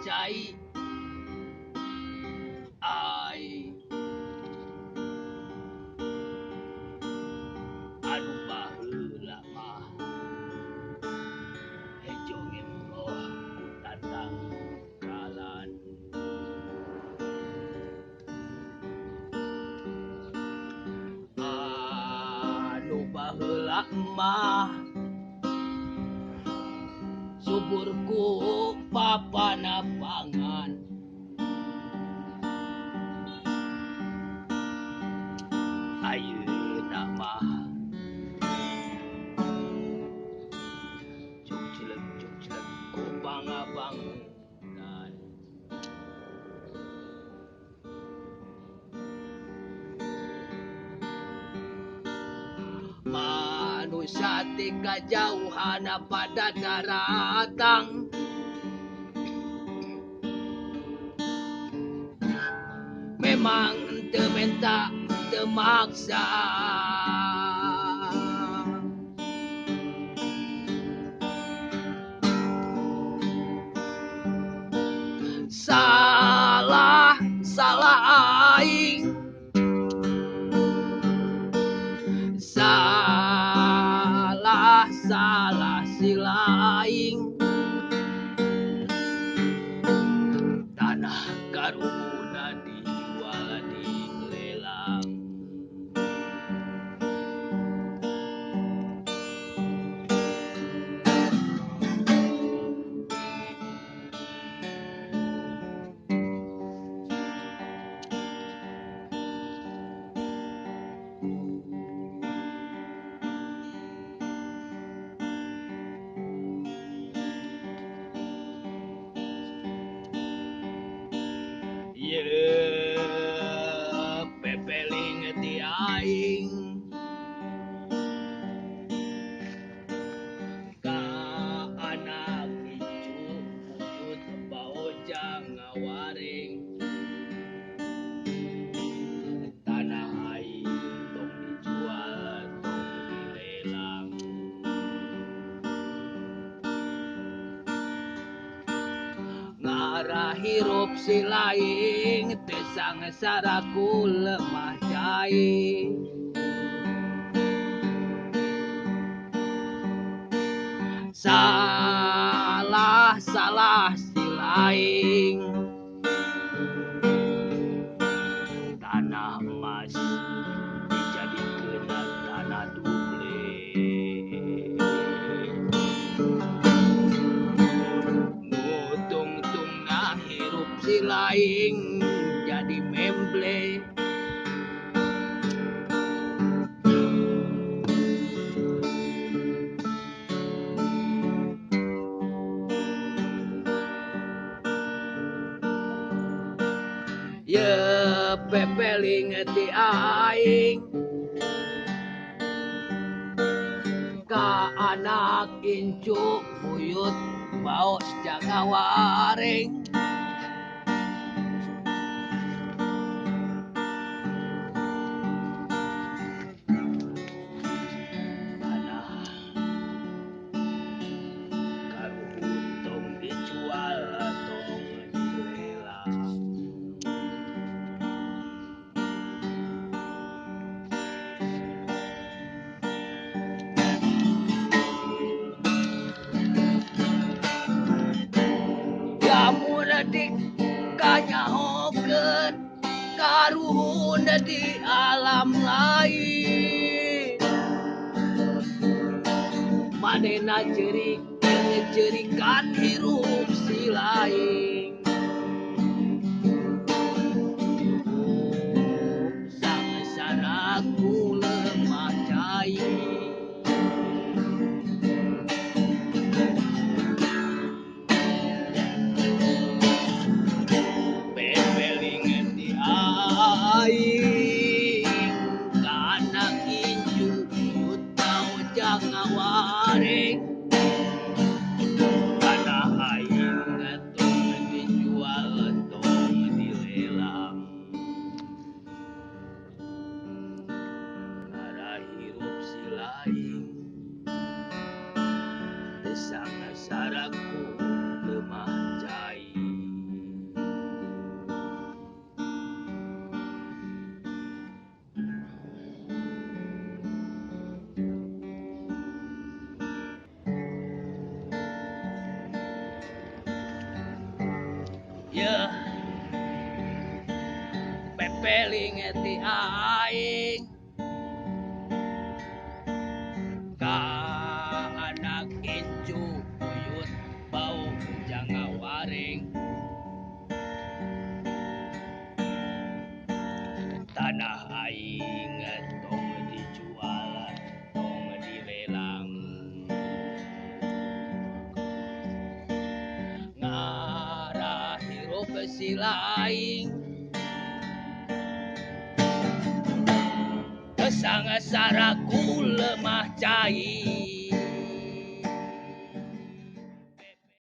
cai ai anu baheula mah hejo ngemroh ku tatangkalan anu baheula mah suburku papanapangan ayeuna mah cuk-cileg ku pangabangunan manusia ti kajauhan pada daratang memang teu menta teu maksa salah salah aing salah salah si laing tanah karuhuna dijual dilelang ye pepeling ti aing ka anak incu buyut baojang ngawaring tanah aing tong dijual tong dilelang ngarah hirup si laing teu sangsara ku lemah cai salah salah si laing tanah emas dijadikeun tanah duble tungtungna hirup si laing jadi memble ye pepeling ti aing ka anak incu buyut baos jangawaring tanah karuhun tong dijual tong dilelang jamun di kanyahokeun karuhun di alam lain manehna ceurik ceurikan hirup si lain sangsara ku lemah cai pepeling ti aing ka anak incu buyut baojang ngawaring tanah aing tong dijual tong dilelang ngarah hirup si laing teu sangsara ku lemah cai. Yeuh pepeling ti aing ka anak incu buyut bau jangawaring tanah aing tong dijual tong dilelang ngarah hirup sila aing Sangasara ku lemah cai.